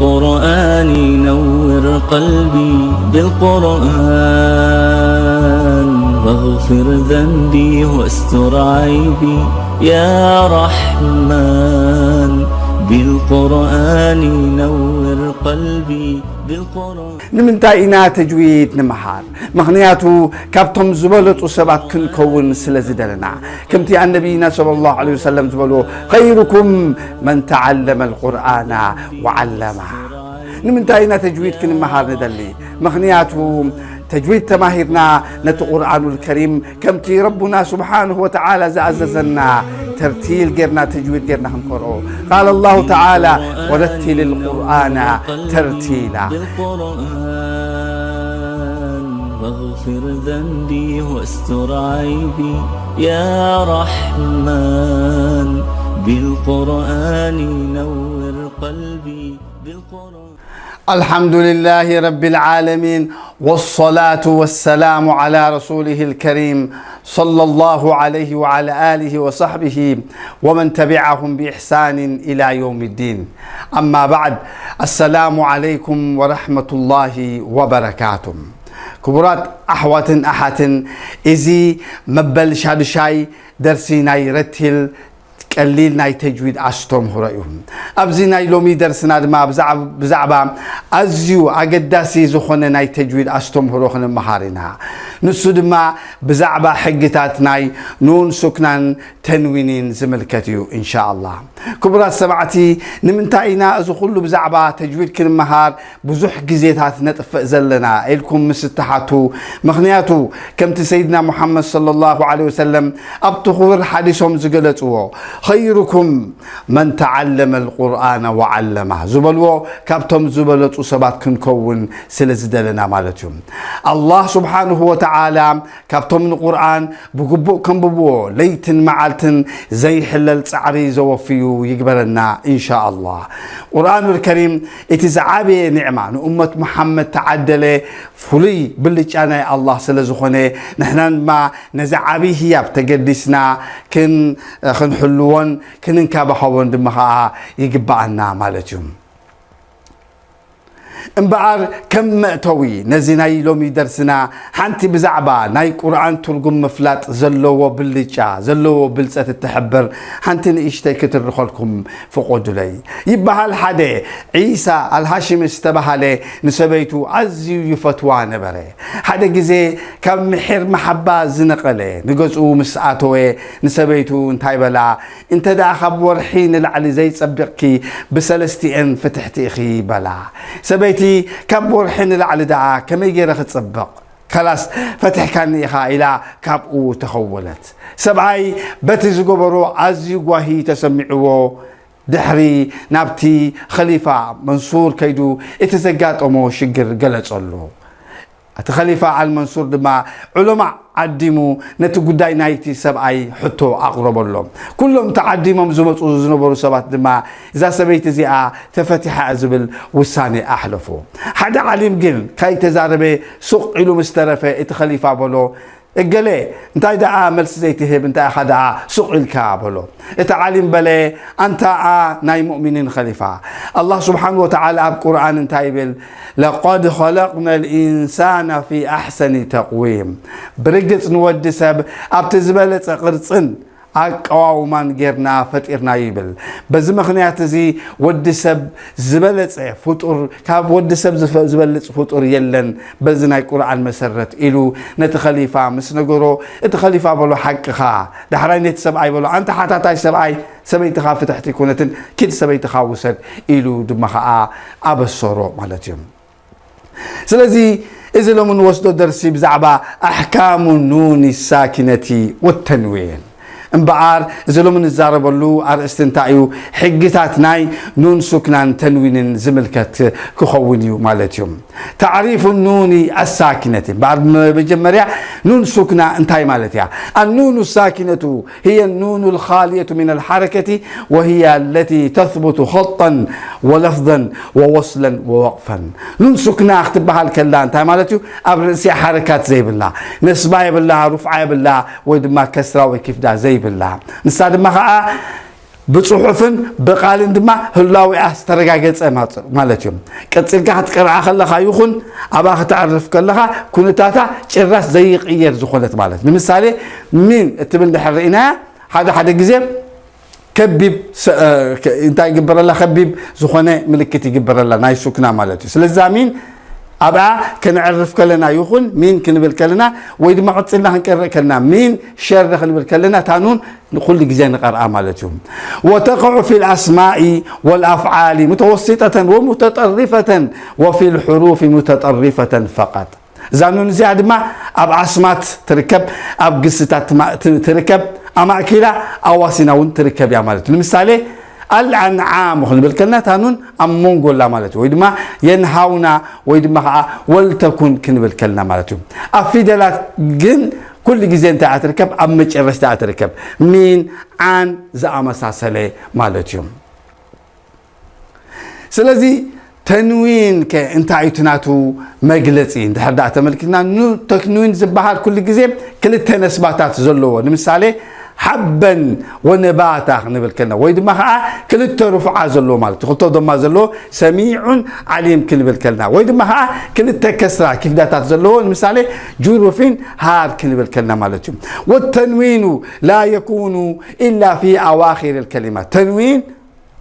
قرآني نور قلبي بالقرآن، واغفر ذنبي واستر عيبي يا رحمن، بالقرآن نور قلبي بالقرآن. ንምንታይ ኢና ተጅዊድ ንምሃር? ምኽንያቱ ካብቶም ዝበለጹ ሰባት ክንከውን ስለ ዝደለና። ከምቲ ኣነቢይና ሰለላሁ ዐለይሂ ወሰለም ዝበልዎ፣ خيركم من تعلم القرآن وعلمه. ንምንታይ ኢና ተጅዊድ ክንመሃር ንደሊ? ምኽንያቱ ተጅዊድ ተማሂርና ነቲ ቁርኣኑል ከሪም ከምቲ ረቡና ስብሓንሁ ወተዓላ ዝኣዘዘና ተርቲል ጌርና ተጅዊድ ጌርና ክንቀርኦ። قال الله تعالى ورتل القرآن ترتيلا. بالقرآن واغفر ذنبي واستر عيبي يا رحمن، بالقرآن نور قلبي بالقرآن. الحمد لله رب العالمين، والصلاة والسلام على رسوله الكريم، صلى الله عليه وعلى آله وصحبه ومن تبعهم بإحسان إلى يوم الدين. أما بعد، السلام عليكم ورحمة الله وبركاته. ክቡራት ኣሕዋትን ኣሓትን፣ እዚ መበል ሻዱሻይ ደርሲ ናይ ረቲል ቀሊል ናይ ተጅዊድ ኣስተምህሮ እዩ። ኣብዚ ናይ ሎሚ ደርስና ድማ ብዛዕ-፣ ብዛዕባ ኣዝዩ ኣገዳሲ ዝኾነ ናይ ተጅዊድ ኣስተምህሮ ክንመሃር ኢና። ንሱ ድማ ብዛዕባ ሕግታት ናይ ኑን ሱክናን ተንዊንን ዝምልከት እዩ። እንሻ ኣላህ ክቡራት ሰማዕቲ፣ ንምንታይ ኢና እዚ ኩሉ ብዛዕባ ተጅዊድ ክንመሃር ብዙሕ ግዜታት ነጥፍእ ዘለና ኢልኩም ምስ እትሓቱ፣ ምኽንያቱ ከምቲ ሰይድና ሙሓመድ ሰለላሁ ዐለይሂ ወሰለም ኣብቲ ክቡር ሓዲሶም ዝገለጽዎ፣ خيركم من تعلم القرآن وعلمه ዝበልዎ፣ ካብቶም ዝበለጹ ሰባት ክንከውን ስለ ዝደለና ማለት እዩ። ኣላህ ስብሓንሁ ወተዓላ ካብቶም ንቁርኣን ብግቡእ ከንብብዎ ለይትን መዓልትን ዘይሕለል ጻዕሪ ዘወፍዩ ይግበረና እንሻ ኣላህ። ቁርኣኑል ከሪም እቲ ዝዓበየ ኒዕማ ንኡመት መሓመድ ተዓደለ ፍሉይ ብልጫ ናይ ኣላህ ስለ ዝኾነ፣ ንሕና ድማ ነዚ ዓብዪ ህያብ ተገዲስና ክን-፣ ክንሕልዎን ክንንከባኸቦን ድማ ኸዓ ይግብኣና ማለት እዩ። እምበኣር ከም መእተዊ ነዚ ናይ ሎሚ ደርስና ሓንቲ ብዛዕባ ናይ ቁርኣን ትርጉም ምፍላጥ ዘለዎ ብልጫ፣ ዘለዎ ብልጸት እትሕብር ሓንቲ ንእሽተይ ክትርኸልኩም ፍቆዱለይ። ይበሃል ሓደ ዒሳ ኣልሃሽሚ ዝተባሃለ ንሰበይቱ ኣዝዩ ይፈትዋ ነበረ። ሓደ ግዜ ካብ ምሒር መሓባ ዝነቐለ ንገዝኡ ምስ ኣተወ ንሰበይቱ እንታይ በላ? እንተ ደኣ ካብ ወርሒ ንላዕሊ ዘይጸቢቕኪ ብሰለስቲኤን ፍትሕቲ ኢኺ በላ። ሰበይቲ ካብ ወርሒ ንላዕሊ ደኣ ከመይ ገይረ ክጸብቕ? ከላስ ፈቲሕካኒ ኢኻ ኢላ ካብኡ ተኸወለት። ሰብኣይ በቲ ዝገበሮ ኣዝዩ ጓሂ ተሰሚዕዎ ድሕሪ ናብቲ ኸሊፋ መንሱር ከይዱ እቲ ዘጋጠሞ ሽግር ገለጸሉ። እቲ ኸሊፋ ኣልመንሱር ድማ ዑለማ ዓዲሙ ነቲ ጉዳይ ናይቲ ሰብኣይ ሕቶ ኣቕረበሎም። ኩሎም ተዓዲሞም ዝመፁ ዝነበሩ ሰባት ድማ እዛ ሰበይቲ እዚኣ ተፈቲሓ ዝብል ውሳኔ ኣሕለፉ። ሓደ ዓሊም ግን ካይተዛረበ ሱቕ ኢሉ ምስ ተረፈ እቲ ኸሊፋ በሎ፣ እገሌ እንታይ ደኣ መልሲ ዘይትህብ እንታይ ኢኻ ደኣ ሱቕ ኢልካ በሎ። እቲ ዓሊም በለ ኣንታ ናይ ሙእሚኒን ኸሊፋ ኣላህ ስብሓን ወተዓላ ኣብ ቁርኣን እንታይ ይብል? ለቀድ ኸለቅና ልኢንሳና ፊ ኣሕሰኒ ተቅዊም። ብርግጽ ንወዲ ሰብ ኣብቲ ዝበለጸ ቅርጽን ኣቀዋውማን ጌርና ፈጢርና ይብል። በዚ ምኽንያት እዚ ወዲ ሰብ ዝበለጸ ፍጡር ካብ ወዲ ሰብ ዝበልጽ ፍጡር የለን በዚ ናይ ቁርኣን መሰረት ኢሉ ነቲ ኸሊፋ ምስ ነገሮ እቲ ኸሊፋ በሎ ሓቅኻ። ዳሕራይ ነቲ ሰብኣይ በሎ ኣንታ ሓታታይ ሰብኣይ ሰበይትኻ ፍትሕቲ ኣይኮነትን ኪድ ሰበይትኻ ውሰድ ኢሉ ድማ ኸዓ ኣበሰሮ ማለት እዩ። ስለዚ እዚ ሎሚ ንወስዶ ደርሲ ብዛዕባ ኣሕካሙ ኑኒ ሳኪነቲ ወተንዊን እምበኣር እዚ ሎሚ ንዛረበሉ ኣርእስቲ እንታይ እዩ? ሕግታት ናይ ኑን ሱክናን ተንዊንን ዝምልከት ክኸውን እዩ ማለት እዩ። تعريف النون الساكنة እምበኣር መጀመርያ ኑን ሱክና እንታይ ማለት እያ? النون الساكنة هي النون الخالية من الحركة وهي التي تثبت خطا ولفظا ووصلا ووقفا. ኑን ሱክና ክትበሃል ከላ እንታይ ማለት እዩ? ኣብ ርእሲኣ ሓረካት ዘይብላ፣ ነስባ የብላ፣ ሩፍዓ የብላ፣ ወይ ድማ ከስራ ወይ ኪፍዳ ዘይብላ። ንሳ ድማ ኸዓ ብጽሑፍን ብቓልን ድማ ህላዊኣ ዝተረጋገጸ ማጽ-፣ ማለት እዩ። ቀጺልካ ክትቀርዓ ከለኻ ይኹን ኣብኣ ከተዕርፍ ከለኻ ኩነታታ ጭራሽ ዘይቕየር ዝኾነት ማለት። ንምሳሌ ሚን እትብል እንድሕር ርኢናያ ሓደ ሓደ ግዜ ከቢብ ሰ-፣ እ፣ ከ-፣ እንታይ ይግበረላ? ከቢብ ዝኾነ ምልክት ይግበረላ ናይ ሱክና ማለት እዩ። ስለዚ እዛ ሚን ኣብኣ ከነዕርፍ ከለና ይኹን ሚን ክንብል ከለና ወይ ድማ ቀጺልና ክንቀርእ ከለና ሚን ሸር ክንብል ከለና እታ ኑን ኩሉ ግዜ ንቐርኣ ማለት እዩ። وتقع في الأسماء والأفعال متوسطة ومتطرفة وفي الحروف متطرفة فقط. እዛ ኑን እዚኣ ድማ ኣብ ኣስማት ትርከብ፣ ኣብ ግስታት ትማ-፣ ት-፣ ትርከብ፣ ኣማእኪላ ኣዋሲና እውን ትርከብ እያ ማለት እዩ። ንምሳሌ ኣልኣንዓም ክንብል ከለና እታ ኑን ኣብ መንጎ ኣላ ማለት እዩ። ወይ ድማ የንሃውና ወይ ድማ ከዓ ወልተኩን ክንብል ከለና ማለት እዩ። ኣብ ፊደላት ግን ኩሉ ግዜ እንታይ እያ ትርከብ? ኣብ መጨረሽታ እያ ትርከብ። ሚን ዓን ዝኣመሳሰለ ማለት እዩ። ስለዚ ተንዊን ከ እንታይ እዩ እቲ ናቱ መግለጺ? እንድሕር ደኣ ተመልኪትና ኑ-፣ ተንዊን ዝበሃል ኩሉ ግዜ ክልተ ነስባታት ዘለዎ። ንምሳሌ ሓበን ወነባታ ክንብል ከለና ወይ ድማ ከዓ ክልተ ሩፍዓ ዘለዎ ማለት እዩ። ክልተ ዶማ ዘለዎ ሰሚዑን ዓሊም ክንብል ከለና ወይ ድማ ከዓ ክልተ ከስራ ኪፍዳታት ዘለዎ ንምሳሌ ጁሩፊን ሃር ክንብል ከለና ማለት እዩ። والتنوين لا يكون إلا في أواخر الكلمات. ተንዊን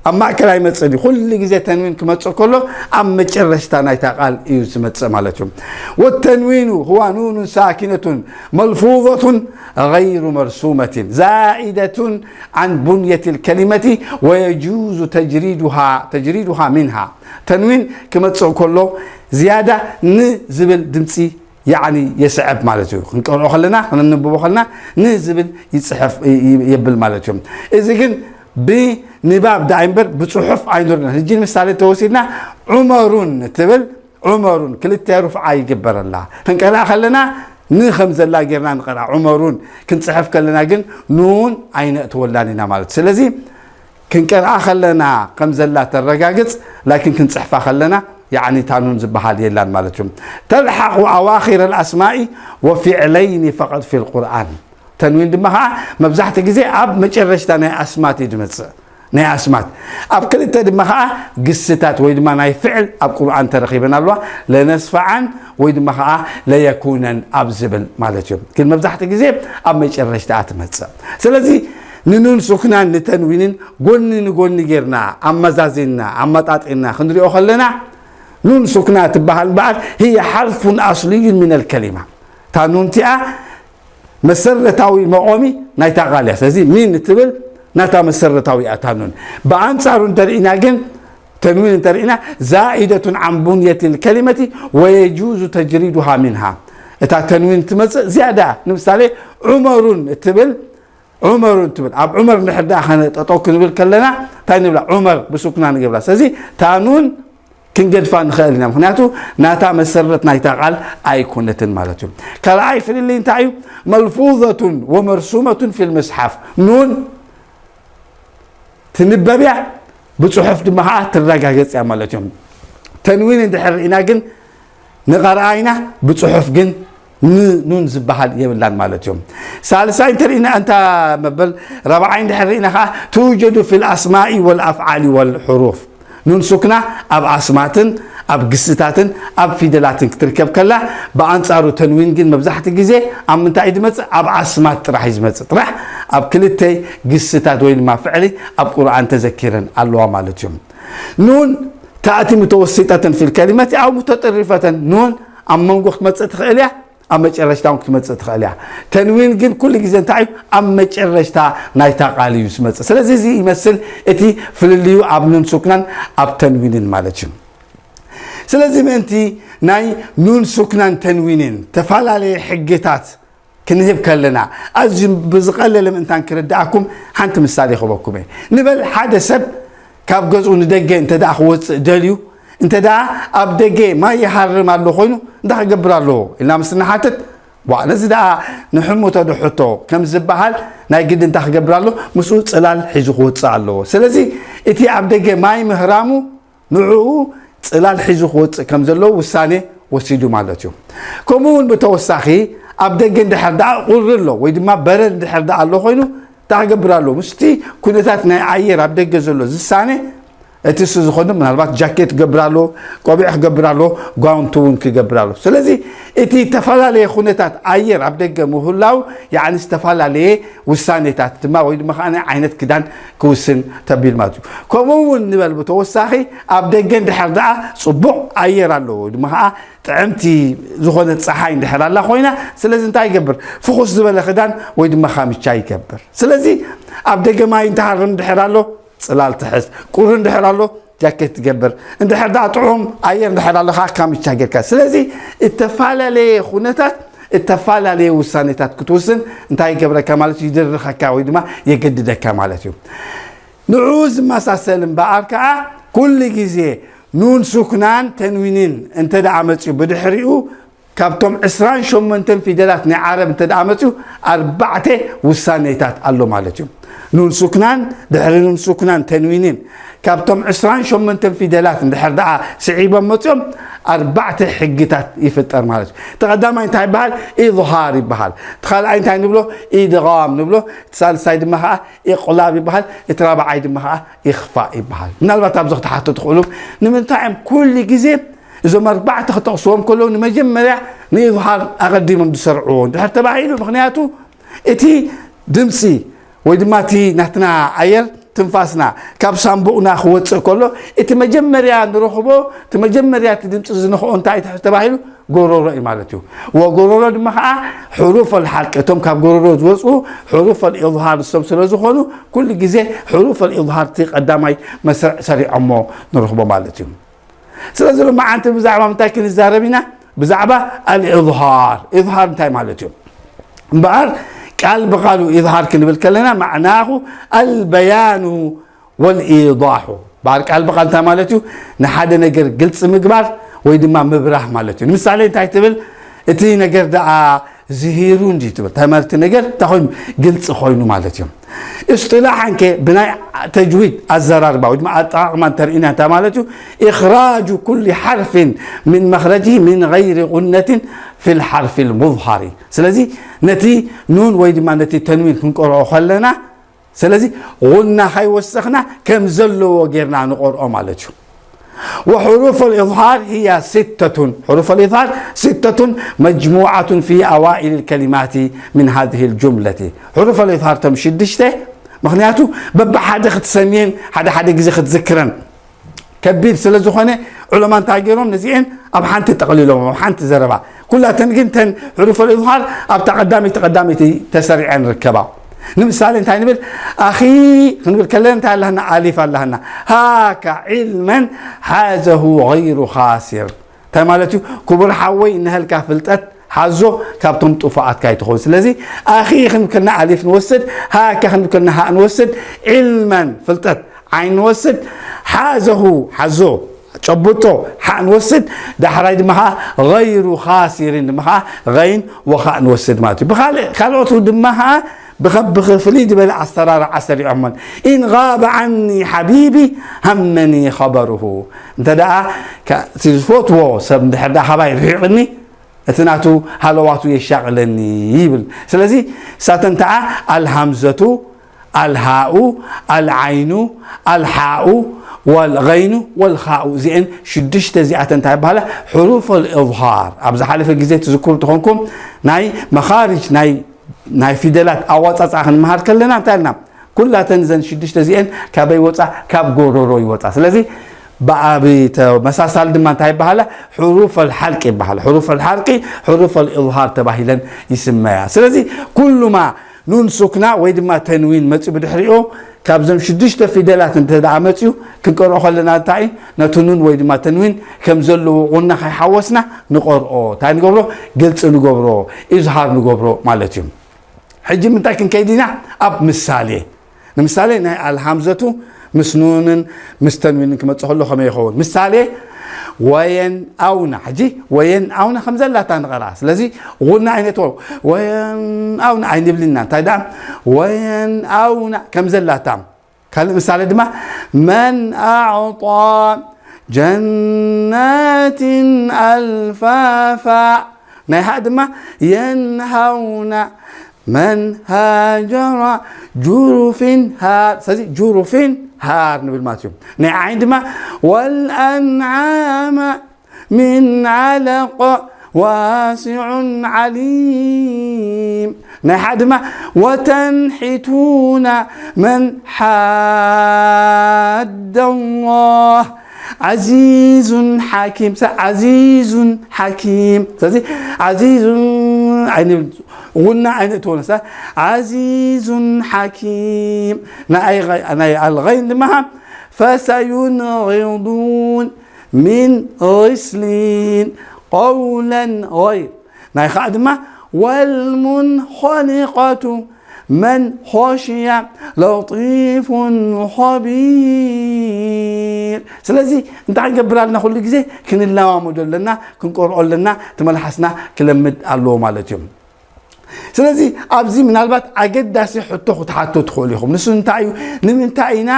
ኣብ ማእከል ኣይመጽእን እዩ። ኩሉ ግዜ ተንዊን ክመጽእ ከሎ ኣብ መጨረሽታ ናይታ ቃል እዩ ዝመጽእ ማለት እዩ። والتنوين هو نون ساكنة ملفوظة غير مرسومة زائدة عن بنية الكلمة ويجوز تجريدها، تجريدها منها. ተንዊን ክመጽእ ከሎ ዝያዳ ን ዝብል ድምጺ ያዕኒ የስዕብ ማለት እዩ። ክንቀርኦ ከለና፣ ክነንብቦ ከለና ን ዝብል ይጽሕፍ፣ ይ-፣ ይ-፣ የብል ማለት እዩ። እዚ ግን ብንባብ ደኣ እምበር ብጽሑፍ ኣይንርኢን። ሕጂ ንምሳሌ ተወሲድና ዑመሩን ትብል፣ ዑመሩን ክልተ ሩፍዓ ይግበረላ። ክንቀርኣ ከለና ን ከም ዘላ ጌርና ንቐርኣ። ዑመሩን ክንጽሕፍ ከለና ግን ኑን ኣይነእትወላን ኢና ማለት እዩ። ስለዚ ክንቀርኣ ከለና ከም ዘላ ተረጋግጽ፣ ላኪን ክንጽሕፋ ከለና ያዕኒ እታ ኑን ዝበሃል የላን ማለት እዩ። تلحق أواخر الأسماء وفعلين فقط في القرآن. ተንዊን ድማ ኸዓ መብዛሕትኡ ግዜ ኣብ መጨረሽታ ናይ ኣስማት እዩ ዝመጽእ። ናይ ኣስማት ኣብ ክልተ ድማ ኸዓ ግስታት ወይ ድማ ናይ ፍዕል ኣብ ቁርኣን ተረኺበን ኣለዋ። ለነስፈዓን ወይ ድማ ኸዓ ለየኩነን ኣብ ዝብል ማለት እዩ። ግን መብዛሕትኡ ግዜ ኣብ መጨረሽታ እያ ትመጽእ። ስለዚ ንኑን ሱክናን ንተንዊንን ጎኒ ንጎኒ ጌርና ኣመዛዚንና ኣመጣጢንና ክንሪኦ ከለና ኑን ሱክና ትበሃል እምበኣር هي حرف أصلي من الكلمة. እታ ኑን እቲኣ መሰረታዊ መቆሚ ናይታ ቃል እያ። ስለዚ ሚን እትብል ናታ መሰረታዊ እያ እታ ኑን። ብኣንጻሩ እንተርኢና ግን ተንዊን እንተርኢና زائدة عن بنية الكلمة ويجوز تجريدها منها. እታ ተንዊን ትመጽእ ዝያዳ ንምሳሌ ዑመሩን እትብል ዑመሩን ትብል ኣብ ዑመር እንድሕር ደኣ ከነ ጠጠው ክንብል ከለና እንታይ ንብላ? ዑመር ብሱክና ንገብራ። ስለዚ እታ ኑን ክንገድፋ ንኽእል ኢና። ምኽንያቱ ናታ መሰረት ናይታ ቃል ኣይኮነትን ማለት እዩ። ካልኣይ ፍልልይ እንታይ እዩ? ملفوظة ومرسومة في المصحف. ኑን ትንበብ እያ፣ ብጽሑፍ ድማ ኸዓ ትረጋገጽ እያ ማለት እዮም። ተንዊን እንድሕር ርኢና ግን ንቐርኣ ኢና፣ ብጽሑፍ ግን ን-፣ ኑን ዝበሃል የብላን ማለት እዮም። ሳልሳይ እንተርኢና እንታ መበል ራብዓይ እንድሕር ርኢና ኸዓ توجد في الأسماء والأفعال والحروف. ኑን ሱክና ኣብ ኣስማትን ኣብ ግስታትን ኣብ ፊደላትን ክትርከብ ከላ፣ ብኣንጻሩ ተንዊን ግን መብዛሕትኡ ግዜ ኣብ ምንታይ እዩ ዝመጽእ? ኣብ ኣስማት ጥራሕ እዩ ዝመጽእ። ጥራሕ ኣብ ክልተ ግስታት ወይ ድማ ፍዕሊ ኣብ ቁርኣን ተዘኪረን ኣለዋ ማለት እዩ። ኑን تأتي متوسطة في الكلمة أو متطرفة. ኑን ኣብ መንጎ ክትመጽእ ትኽእል እያ፣ ኣብ መጨረሽታ እውን ክትመጽእ ትኽእል እያ። ተንዊን ግን ኩሉ ግዜ እንታይ እዩ? ኣብ መጨረሽታ ናይታ ቃል እዩ ዝመጽእ። ስለዚ እዚ ይመስል እቲ ፍልልዩ ኣብ ኑን ሱክናን ኣብ ተንዊንን ማለት እዩ። ስለዚ ምእንቲ ናይ ኑን ሱክናን ተንዊንን ተፈላለየ ሕግታት ክንህብ ከለና ኣዝዩ ብዝቐለለ ምእንታን ክርድኣኩም ሓንቲ ምሳሌ ክህበኩም እየ። ንበል ሓደ ሰብ ካብ ገዝኡ ንደገ እንተ ደኣ ክወጽእ ደልዩ፣ እንተ ደኣ ኣብ ደገ ማይ ይሃርም ኣሎ ኮይኑ እንታይ ክገብር ኣለዎ ኢልና ምስ ንሓትት፣ ዋ፣ ነዚ ደኣ ንሕምቶ ዶ ሕቶ ከም ዝበሃል ናይ ግዲ እንታይ ክገብር ኣሎ? ምስኡ ጽላል ሒዙ ክወጽእ ኣለዎ። ስለዚ እቲ ኣብ ደገ ማይ ምህራሙ ንዕኡ ጽላል ሒዙ ክወጽእ ከም ዘለዎ ውሳኔ ወሲዱ ማለት እዩ። ከምኡ እውን ብተወሳኺ ኣብ ደገ እንድሕር ደኣ ቁሪ ኣሎ ወይ ድማ በረድ እንድሕር ደኣ ኣሎ ኮይኑ ክገብር ኣለዎ። ምስቲ ኩነታት ናይ ኣየር ኣብ ደገ ዘሎ ዝሳነ፣ እቲ እሱ ዝኾነ ምናልባት ጃኬት ክገብር ኣለዎ፣ ቆቢዕ ክገብር ኣለዎ፣ ጓውንቲ እውን ክገብር ኣለዎ። ስለዚ እቲ ዝተፈላለየ ኩነታት ኣየር ኣብ ደገ ምህላው፣ ያዕኒ ዝተፈላለየ ውሳኔታት ድማ ወይ ድማ ከዓ ዓይነት ክዳን ክውስን ተቢል ማለት እዩ። ከምኡ እውን ንበል ብተወሳኺ ኣብ ደገ እንድሕር ደኣ ጽቡቕ ኣየር ኣለዎ ወይ ድማ ከዓ ጥዕምቲ ዝኾነት ፀሓይ እንድሕር ኣላ ኮይና፣ ስለዚ እንታይ ይገብር? ፍኹስ ዝበለ ክዳን ወይ ድማ ካምቻ ይገብር። ስለዚ ኣብ ደገ ማይ እንተሃርም እንድሕር ኣሎ፣ ጽላል ትሕዝ። ቁሪ እንድሕር ኣሎ፣ ጃኬት ትገብር። እንድሕር ደኣ ጥዑም ኣየር እንድሕር ኣሎ ከዓ ካምቻ ጌርካ። ስለዚ እተፈላለየ ኩነታት፣ እተፈላለየ ውሳኔታት ክትውስን እንታይ ይገብረካ ማለት እዩ? ይድርኸካ ወይ ድማ የገድደካ ማለት እዩ። ንዑ ዝመሳሰል እምበኣር ከዓ ኩሉ ግዜ ኑን ሱክናን ተንዊንን እንተ ደኣ መፅዩ ብድሕሪኡ ካብቶም ዕስራን ሸሞንተን ፊደላት ናይ ዓረብ እንተ ደኣ መፅዩ ኣርባዕተ ውሳኔታት ኣሎ ማለት እዩ። ኑን ሱክናን ድሕሪ ኑን ሱክናን ተንዊንን ካብቶም ዕስራን ሸሞንተን ፊደላት እንድሕር ደኣ ስዒቦም መፅዮም ኣርባዕተ ሕግታት ይፍጠር ማለት እዩ። እቲ ቀዳማይ እንታይ ይበሃል? ኢዝሃር ይበሃል። እቲ ካልኣይ እንታይ ንብሎ? ኢድጋም ንብሎ። እቲ ሳልሳይ ድማ ከዓ ኢቕላብ ይበሃል። እቲ ራብዓይ ድማ ከዓ ኢኽፋእ ይበሃል። ምናልባት ኣብዚ ክትሓቱ ትኽእሉ፣ ንምንታይ እዮም ኩሉ ግዜ እዞም ኣርባዕተ ክጠቕስዎም ከለዉ ንመጀመርያ ንኢዝሃር ኣቐዲሞም ዝሰርዕዎ እንድሕር ተባሂሉ፣ ምኽንያቱ እቲ ድምፂ ወይ ድማ እቲ ናትና ኣየር ትንፋስና ካብ ሳንቡቕና ክወፅእ ከሎ እቲ መጀመርያ ንረኽቦ እቲ መጀመርያ እቲ ድምፂ ዝነኽኦ እንታይ ተባሂሉ ጎሮሮ እዩ ማለት እዩ። ወጎሮሮ ድማ ከዓ ሕሩፍ ኣልሓልቂ እቶም ካብ ጎሮሮ ዝወፁ ሕሩፍ ኣልኢዝሃር ንሶም ስለ ዝኾኑ ኩሉ ግዜ ሕሩፍ ኣልኢዝሃር እቲ ቀዳማይ መስርዕ ሰሪዖሞ ንረኽቦ ማለት እዩ። ስለዚ ሎማዓንቲ ብዛዕባ ምንታይ ክንዛረብ ኢና? ብዛዕባ ኣልኢዝሃር። ኢዝሃር እንታይ ማለት እዩ? እምበኣር ቃል ብቓሉ ኢዝሃር ክንብል ከለና ማዕናኹ ኣልበያኑ ወልኢዳሑ። እምበኣር ቃል ብቓል እንታይ ማለት እዩ? ንሓደ ነገር ግልፂ ምግባር ወይ ድማ ምብራህ ማለት እዩ። ንምሳሌ እንታይ ትብል? እቲ ነገር ደኣ ዝሂሩ እንጂ ትብል። ተመርቲ ነገር እንታይ ኮይኑ? ግልፂ ኮይኑ ማለት እዩ። እስጢላሓን ከ ብናይ ተጅዊድ ኣዘራርባ ወይ ድማ ኣጠቓቕማ እንተርኢና እንታይ ማለት እዩ? إخراج كل حرف من مخرجه من غير غنة في الحرف المظهر። ስለዚ ነቲ ኑን ወይ ድማ ነቲ ተንዊን ክንቀርኦ ከለና ስለዚ ጉና ከይወሰኽና ከም ዘለዎ ጌርና ንቆርኦ ማለት እዩ። وحروف الإظهار هي ستة. حروف الإظهار ستة مجموعة في أوائل الكلمات من هذه الجملة. حروف الإظهار እቶም ሽዱሽተ ምኽንያቱ በብሓደ ክትሰምየን ሓደ ሓደ ግዜ ክትዝክረን ከቢድ ስለ ዝኾነ ዑለማ እንታይ ገይሮም ነዚአን ኣብ ሓንቲ ጠቕሊሎም ኣብ ሓንቲ ዘረባ ኩላተን ግን ተን ሕሩፈል ኢዝሃር ኣብታ ቀዳመይቲ ቀዳመይቲ ተሰሪዐን ርከባ። ንምሳሌ እንታይ ንብል ኣኺ ክንብል ከለና እንታይ ኣለና ኣሊፍ ኣለና ሃካ ዒልመን ሓዘሁ غير خاسر እንታይ ማለት እዩ ክቡር ሓወይ እነሀልካ ፍልጠት ሓዞ ካብቶም ጥፉኣት ካይትኾን ስለዚ ኣኺ ክንብል ከለና ኣሊፍ ንወስድ ሃካ ክንብል ከለና ሃእ ንወስድ ዒልመን ፍልጠት ዓይን ንወስድ ሓዘሁ ሓዞ ጨብጦ ሓእ ንወስድ ዳሕራይ ድማ ከዓ غير خاسر ድማ ከዓ غين وخاء ንወስድ ማለት እዩ ብካልእ ካልኦቱ ድማ ከዓ ብከብኺ ፍልይ ዝበለ ኣሰራርዓ ሰሪዖሞን إن غاب عني حبيبي همني خبره እንተ ደኣ እቲ ዝፈትዎ ሰብ እንድሕር ደኣ ካባይ ርሒቕኒ እቲ ናቱ ሃለዋቱ የሻቕለኒ ይብል ስለዚ ሳተንተዓ ኣልሃምዘቱ ኣልሃኡ ኣልዓይኑ ኣልሓኡ ወልገይኑ ወልኻኡ እዚአን ሽዱሽተ እዚኣተን እንታይ ይበሃላ ሕሩፍ ልእዝሃር ኣብ ዝሓለፈ ግዜ ትዝክሩ ተኾንኩም ናይ መኻርጅ ናይ ናይ ፊደላት ኣዋፃፅኣ ክንመሃር ከለና እንታይ ኢልና ኩላተን ዘን ሽዱሽተ እዚአን ካበይ ወፃ ካብ ጎሮሮ ይወፃ ስለዚ ብኣብ ተመሳሳሊ ድማ እንታይ ይበሃላ ሕሩፍ ኣልሓልቂ ይበሃላ ሕሩፍ ኣልሓልቂ ሕሩፍ ኣልእዝሃር ተባሂለን ይስመያ ስለዚ ኩሉማ ኑን ሱክና ወይ ድማ ተንዊን መፅኡ ብድሕሪኡ ካብዞም ሽዱሽተ ፊደላት እንተ ደኣ መፅኡ ክንቀርኦ ከለና እንታይ ነቲ ኑን ወይ ድማ ተንዊን ከም ዘለዎ ቁና ከይሓወስና ንቐርኦ እንታይ ንገብሮ ግልፂ ንገብሮ ኢዝሃር ንገብሮ ማለት እዩ ሕጂ ምንታይ ክንከይድ ኢና ኣብ ምሳሌ ንምሳሌ ናይ ኣልሃምዘቱ ምስ ኑንን ምስ ተንዊንን ክመፅእ ከሎ ከመይ ይኸውን ምሳሌ ወየን ኣውና ሕጂ ወየን ኣውና ከም ዘላታ ንቐራ ስለዚ ጉና ዓይነት ወየን ኣውና ኣይንብልና እንታይ ደኣ ወየን ኣውና ከም ዘላታ ካልእ ምሳሌ ድማ መን ኣዕጣ ጀናትን ኣልፋፋ ናይ ሃእ ድማ የንሃውና መን ሃጀራ ጁሩፊን ሃር። ስለዚ ጁሩፊን ሃር ንብል ማለት እዩ። ናይ ዓይን ድማ ወልኣንዓመ ምን ዓለቕ ዋሲዑን ዓሊም። ናይ ሓ ድማ ወተንሒቱና መን ሓደ ላህ ዓዚዙን ሓኪም። ሰ- ዓዚዙን ሓኪም። ስለዚ ዓዚዙን ኣይንብል፣ ጉና ኣይነእትዎን። ሰ- ዓዚዙን ሓኪም። ናይ ኣይ-፣ ናይ ኣልገይን ድማ ፈሰዩንጊዱን ምን ጊስሊን ቀውለን ገይር። ናይ ኸዓ ድማ ወልሙንኸኒቐቱ መን ኾሽያ ለጢፉን ኸቢር። ስለዚ እንታይ ክንገብር ኣለና? ኩሉ ግዜ ክንለማመዶ ኣለና፣ ክንቆርኦ ኣለና፣ እቲ መልሓስና ክለምድ ኣለዎ ማለት እዩ። ስለዚ ኣብዚ ምናልባት ኣገዳሲ ሕቶ ክትሓቱ ትኽእሉ ኢኹም። ንሱ እንታይ እዩ? ንምንታይ ኢና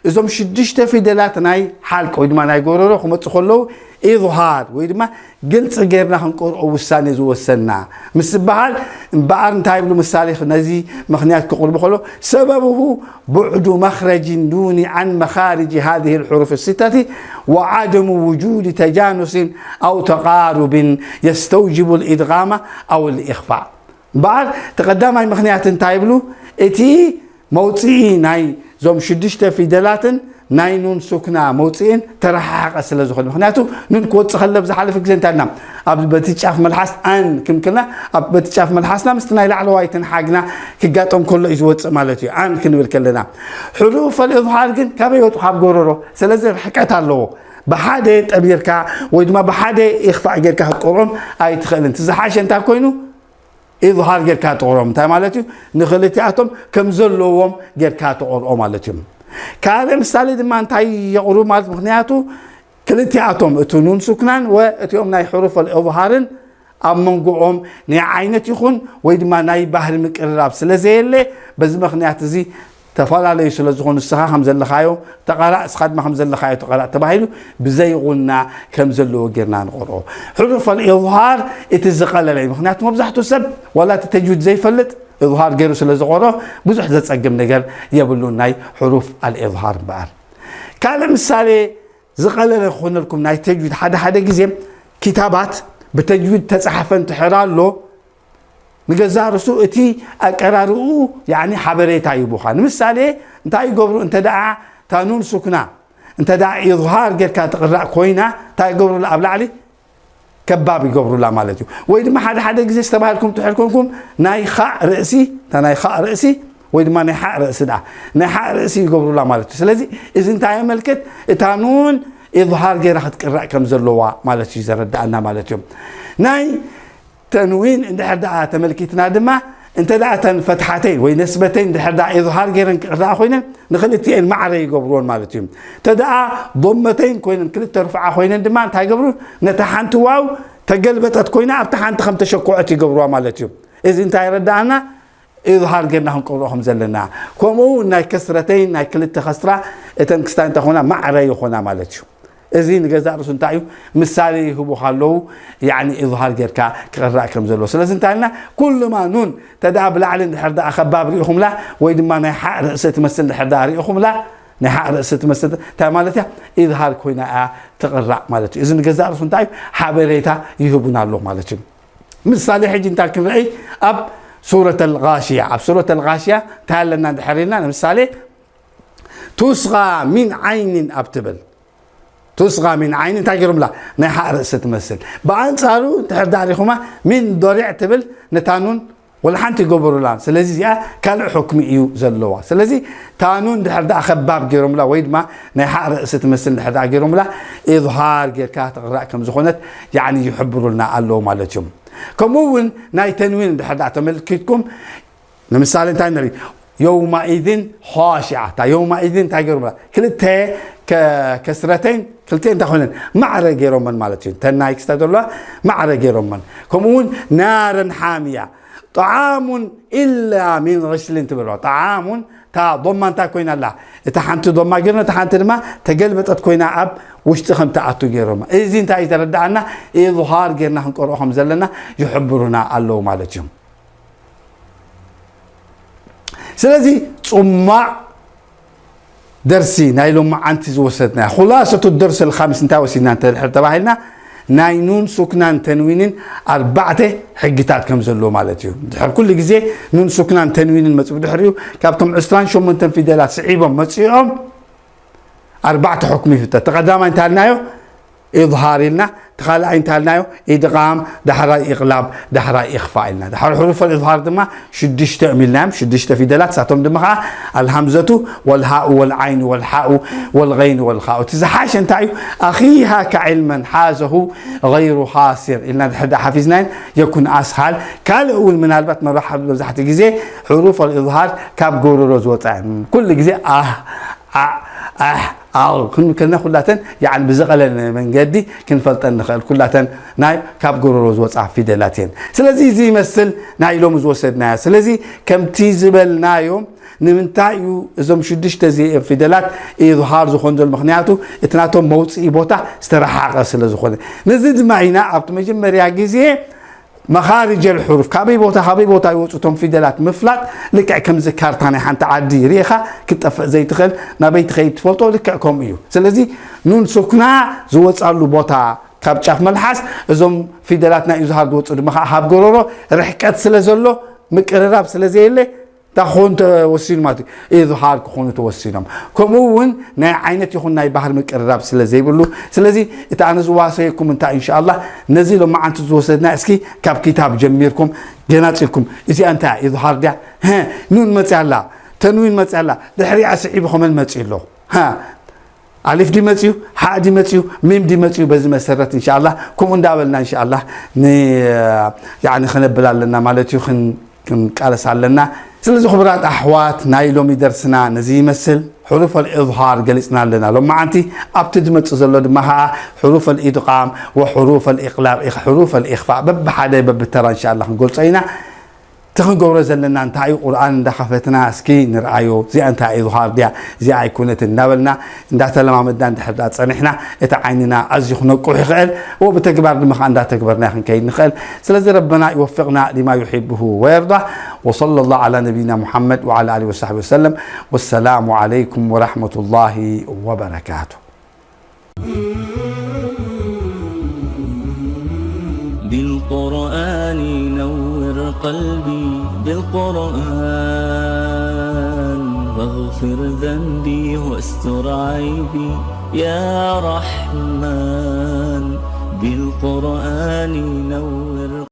እዞም ሽዱሽተ ፊደላት ናይ ሓልቅ ወይ ድማ ናይ ጎረሮ ክመፁ ከለዉ ኢዝሃር ወይ ድማ ግልፂ ጌርና ክንቆርኦ ውሳኔ ዝወሰንና ምስ ዝበሃል እምበኣር እንታይ ይብሉ ምሳሌ ነዚ ምኽንያት ክቕርቡ ከሎ ሰበብሁ بعد مخرج النون عن مخارج هذه الحروف الستة وعدم وجود تجانس أو تقارب يستوجب الإدغام أو الإخفاء. እምበኣር እቲ ቀዳማይ ምኽንያት እንታይ ይብሉ? እቲ መውፅኢ ናይ ዞም ሽዱሽተ ፊደላትን ናይ ኑን ሱክና መውፅኢን ተረሓሓቐ ስለ ዝኾነ። ምኽንያቱ ኑን ክወፅእ ከሎ ብዝሓለፈ ግዜ እንታይ ኢልና? ኣብ በቲ ጫፍ መልሓስ ኣን ክንክልና ኣብ በቲ ጫፍ መልሓስና ምስቲ ናይ ላዕለዋይ ትንሓግና ክጋጠም ከሎ እዩ ዝወፅእ ማለት እዩ። ኣን ክንብል ከለና ሕሩፍ ኣልኢዝሃር ግን ካበይ ይወፁ? ካብ ጎረሮ። ስለዚ ርሕቀት ኣለዎ። ብሓደ ጠቢርካ ወይ ድማ ብሓደ ኢኽፋእ ጌርካ ክትቆርኦም ኣይትኽእልን። እቲ ዝሓሸ እንታይ ኮይኑ? ኢዝሃር ጌርካ ትቆርኦም። እንታይ ማለት እዩ? ንኽልቲኣቶም ከም ዘለዎም ጌርካ ትቆርኦ ማለት እዩ። ካልእ ምሳሌ ድማ እንታይ የቕርቡ ማለት? ምኽንያቱ ክልቲኣቶም እቲ ኑን ሱክናን ወእቲኦም ናይ ሕሩፍ ኣልኢዝሃርን ኣብ መንጎኦም ናይ ዓይነት ይኹን ወይ ድማ ናይ ባህሪ ምቅርራብ ስለ ዘየለ በዚ ምኽንያት እዚ ተፈላለዩ ስለ ዝኾኑ ንስኻ ከም ዘለኻዮ ተቐራእ፣ እስኻ ድማ ከም ዘለኻዮ ተቐራእ ተባሂሉ ብዘይ ጉና ከም ዘለዎ ጌርና ንቐርኦ። ሕሩፍ ኣልኢዝሃር እቲ ዝቐለለ እዩ። ምኽንያቱ መብዛሕትኡ ሰብ ዋላ እቲ ተጅዊድ ዘይፈልጥ ኢዝሃር ገይሩ ስለ ዝቐርኦ ብዙሕ ዘጸግም ነገር የብሉን ናይ ሕሩፍ ኣልኢዝሃር እምበኣር። ካልእ ምሳሌ ዝቐለለ ክኾነልኩም ናይ ተጅዊድ ሓደ ሓደ ግዜ ኪታባት ብተጅዊድ ተጻሕፈ እንድሕር ኣሎ ንገዛእ ርእሱ እቲ ኣቀራርኡ ያኒ ሓበሬታ ይቡኻ። ንምሳሌ እንታይ ይገብሩ እንተ ደኣ እታ ኑን ሱክና እንተ ደኣ ኢዝሃር ጌርካ ትቕራእ ኮይና እንታይ ይገብሩላ ኣብ ላዕሊ ከባብ ይገብሩላ ማለት እዩ። ወይ ድማ ሓደ ሓደ ግዜ ዝተባህልኩም ትሕር ኮንኩም ናይ ኻእ ርእሲ እታ ናይ ኻእ ርእሲ ወይ ድማ ናይ ሓእ ርእሲ ደኣ ናይ ሓእ ርእሲ ይገብሩላ ማለት እዩ። ስለዚ እዚ እንታይ የመልክት? እታ ኑን ኢዝሃር ጌራ ክትቅራእ ከም ዘለዋ ማለት እዩ ዘረዳእና ማለት እዩ። ናይ ተንዊን እንድሕር ደኣ ተመልኪትና ድማ እንተ ደኣ እተን ፈትሓተይን ወይ ነስበተይን እንድሕር ደኣ ኢዝሃር ገይረን ክቕረኣ ኮይነን ንኽልቲኤን ማዕረ ይገብርዎን ማለት እዩ። እንተ ደኣ ዶመተይን ኮይነን ክልተ ርፍዓ ኮይነን ድማ እንታይ ይገብሩ? ነታ ሓንቲ ዋው ተገልበጠት ኮይና ኣብታ ሓንቲ ከም ተሸኮዐት ይገብርዋ ማለት እዩ። እዚ እንታይ የረድኣና? ኢዝሃር ጌርና ክንቅርኦ ከም ዘለና። ከምኡ እውን ናይ ከስረተይን ናይ ክልተ ከስራ እተን ክስታ እንታይ ኮይና ማዕረ ይኾና ማለት እዩ። እዚ ንገዛእ ርእሱ እንታይ እዩ? ምሳሌ ይህቡ ከለዉ ያኒ ኢዝሃር ጌርካ ክቕራእ ከም ዘለዎ። ስለዚ እንታይ ኢልና? ኩሉማ ኑን ተደኣ ብላዕሊ እንድሕር ደኣ ከባብ ርኢኹምላ ወይ ድማ ናይ ሓእ ርእሲ ትመስል እንድሕር ደኣ ርኢኹምላ ናይ ሓእ ርእሲ ትመስል እንታይ ማለት እያ? ኢዝሃር ኮይና እያ ትቕራእ ማለት እዩ። እዚ ንገዛእ ርእሱ እንታይ እዩ? ሓበሬታ ይህቡና ኣሎ ማለት እዩ። ምሳሌ ሕጂ እንታይ ክንርኢ? ኣብ ሱረት ኣልጋሽያ፣ ኣብ ሱረት ኣልጋሽያ እንታይ ኣለና እንድሕር ኢልና ንምሳሌ ቱስቃ ሚን ዓይኒን ኣብ ትብል ቱስቃ ሚን ዓይኒ እንታይ ገይሮምላ? ናይ ሓእ ርእሲ ትመስል። ብኣንጻሩ እንድሕር ደኣ ሪኹማ ሚን ዶሪዕ ትብል ነታ ኑን ወላ ሓንቲ ይገበሩላን። ስለዚ እዚኣ ካልእ ሕክሚ እዩ ዘለዋ። ስለዚ እታ ኑን እንድሕር ደኣ ከባብ ገይሮምላ ወይ ድማ ናይ ሓእ ርእሲ ትመስል እንድሕር ደኣ ገይሮምላ ኢዝሃር ጌርካ ትቕራእ ከም ዝኾነት ያዕኒ ይሕብሩልና ኣለዉ ማለት እዮም። ከምኡ እውን ናይ ተንዊን እንድሕር ደኣ ተመልኪትኩም ንምሳሌ እንታይ ንርኢ? የውማኢዝን ኻሽዓ። እታ የውማኢዝን እንታይ ገይሮምላ? ክልተ ከ-፣ ከስረተይን ክልተ እንታይ ኮይነን? ማዕረ ገይሮመን ማለት እዩ። እተን ናይ ክስታ ዘለዋ ማዕረ ገይሮመን። ከምኡ እውን ናረን ሓሚያ። ጠዓሙን ኢላ ሚን ግስሊን ትብል። ጠዓሙን እታ ዶማ እንታይ ኮይና ኣላ? እታ ሓንቲ ዶማ ገይርና፣ እታ ሓንቲ ድማ ተገልበጠት ኮይና ኣብ ውሽጢ ከም ትኣቱ ገይሮማ። እዚ እንታይ እዩ ዘረድኣና? ኢዝሃር ገይርና ክንቀርኦ ከም ዘለና ይሕብሩና ኣለዉ ማለት እዩ። ስለዚ ጽማዕ ደርሲ ናይ ሎማዓንቲ ዝወሰድና ኹላሰቱ ደርሲ ልኻሚስ እንታይ ወሲድና እንተድሕር ተባሂልና ናይ ኑን ሱክናን ተንዊንን ኣርባዕተ ሕግታት ከም ዘለዎ ማለት እዩ። ድሕር ኩሉ ግዜ ኑን ሱክናን ተንዊንን መጽኡ ድሕሪኡ ካብቶም ዕስራን ሸሞንተን ፊደላት ስዒቦም መጺኦም ኣርባዕተ ሕክሙ ይፍጠር። ተቐዳማይ እንታልናዮ ኢዝሃር ኢልና፣ ተኻልኣይ እንታልናዮ ኢድቓም፣ ዳሕራይ ኢቕላብ፣ ዳሕራይ ኢኽፋእ ኢልና። ዳሕራይ ሕሩፍ ኣልኢዝሃር ድማ ሽዱሽተ እዮም ኢልናዮም፣ ሽዱሽተ ፊደላት፣ እሳቶም ድማ ኸዓ ኣልሃምዘቱ ወልሃኡ ወልዓይኑ ወልሓኡ ወልገይኑ ወልኻኡ። እቲ ዝሓሸ እንታይ እዩ? ኣኺ ሃካ ዕልመን ሓዘሁ ገይሩ ሃሲር ኢልና ድሕር ደኣ ሓፊዝናየን የኩን ኣስሃል። ካልእ እውን ምናልባት መብዛሕ-፣ መብዛሕትኡ ግዜ ሕሩፍ ኣልኢዝሃር ካብ ጎረሮ ዝወፃ እየን። ኩሉ ግዜ ኣህ፣ ዓ፣ ኣሕ፣ ኣው ክንብል ከለና ኩላተን ያዕኒ ብዝቐለለ መንገዲ ክንፈልጠን ንኽእል። ኩላተን ናይ ካብ ጎረሮ ዝወፃ ፊደላት እየን። ስለዚ እዚ ይመስል ናይ ሎሚ ዝወሰድናዮ። ስለዚ ከምቲ ዝበልናዮ ንምንታይ እዩ እዞም ሽዱሽተ እዚኦም ፊደላት ኢዝሃር ዝኾን ዘሎ? ምኽንያቱ እቲ ናቶም መውፅኢ ቦታ ዝተረሓቐ ስለ ዝኾነ። ነዚ ድማ ኢና ኣብቲ መጀመርያ ግዜ መኻርጀል ሕሩፍ ካበይ ቦታ ካበይ ቦታ ይወፁ እቶም ፊደላት ምፍላጥ ልክዕ ከምዚ ካርታ ናይ ሓንቲ ዓዲ ርኢኻ ክትጠፍእ ዘይትኽእል ናበይ ትኸይድ ትፈልጦ ልክዕ ከምኡ እዩ። ስለዚ ኑን ሱክና ዝወፃሉ ቦታ ካብ ጫፍ መልሓስ እዞም ፊደላት ናይ ኢዝሃር ዝወፁ ድማ ከዓ ካብ ጎረሮ ርሕቀት ስለ ዘሎ ምቅርራብ ስለ ዘየለ እንታይ ክኾኑ ተወሲኑ ማለት እዩ? ኢዝሃር ክኾኑ ተወሲኖም። ከምኡ እውን ናይ ዓይነት ይኹን ናይ ባህሪ ምቅርራብ ስለ ዘይብሉ፣ ስለዚ እቲ ኣነ ዝዋሰየኩም እንታይ እንሻኣላህ ነዚ ሎማዓንቲ ዝወሰድና እስኪ ካብ ኪታብ ጀሚርኩም ገናፂልኩም እዚኣ እንታይ እያ? ኢዝሃር ድያ? ሀ፣ ኑን መፅያ ኣላ፣ ተንዊን መፅያ ኣላ፣ ድሕሪኣ ስዒቡ ከመን መፅዩ ኣሎ? ሀ፣ ኣሊፍ ድዩ መፅዩ? ሓእ ድዩ መፅዩ? ሚም ድዩ መፅዩ? በዚ መሰረት እንሻኣላህ ከምኡ እንዳበልና እንሻኣላህ ን-፣ ያዕኒ ክነብል ኣለና ማለት እዩ። ክን-፣ ክንቃለስ ኣለና። ስለዚ ክቡራት ኣሕዋት ናይ ሎሚ ደርስና ነዚ ይመስል። ሕሩፍ ኣልኢዝሃር ገሊጽና ኣለና ሎማዓንቲ። ኣብቲ ዝመጽእ ዘሎ ድማ ኸዓ ሕሩፍ ኣልኢድቓም ወሕሩፍ ኣልኢቕላብ፣ ኢኽ-፣ ሕሩፍ ኣልኢኽፋእ በብሓደ በብተራ እንሻኣላህ ክንገልጾ ኢና። እቲ ክንገብሮ ዘለና እንታይ እዩ? ቁርኣን እንዳኸፈትና እስኪ ንርኣዮ። እዚኣ እንታይ ኢዝሃር ድያ? እዚኣ ኣይኮነትን እናበልና እንዳተለማመድና እንድሕር ደኣ ጸኒሕና እቲ ዓይንና ኣዝዩ ክነቅሕ ይኽእል። ወብተግባር ድማ ኸዓ እንዳተግበርና ክንከይድ ንኽእል። ስለዚ ረበና ይወፍቕና ሊማ ዩሒብሁ ወየርዳ። وصلى الله على نبينا محمد وعلى آله وصحبه وسلم. والسلام عليكم ورحمة الله وبركاته. بالقرآن نور قلبي، بالقرآن واغفر ذنبي واستر عيبي، يا رحمن، بالقرآن نور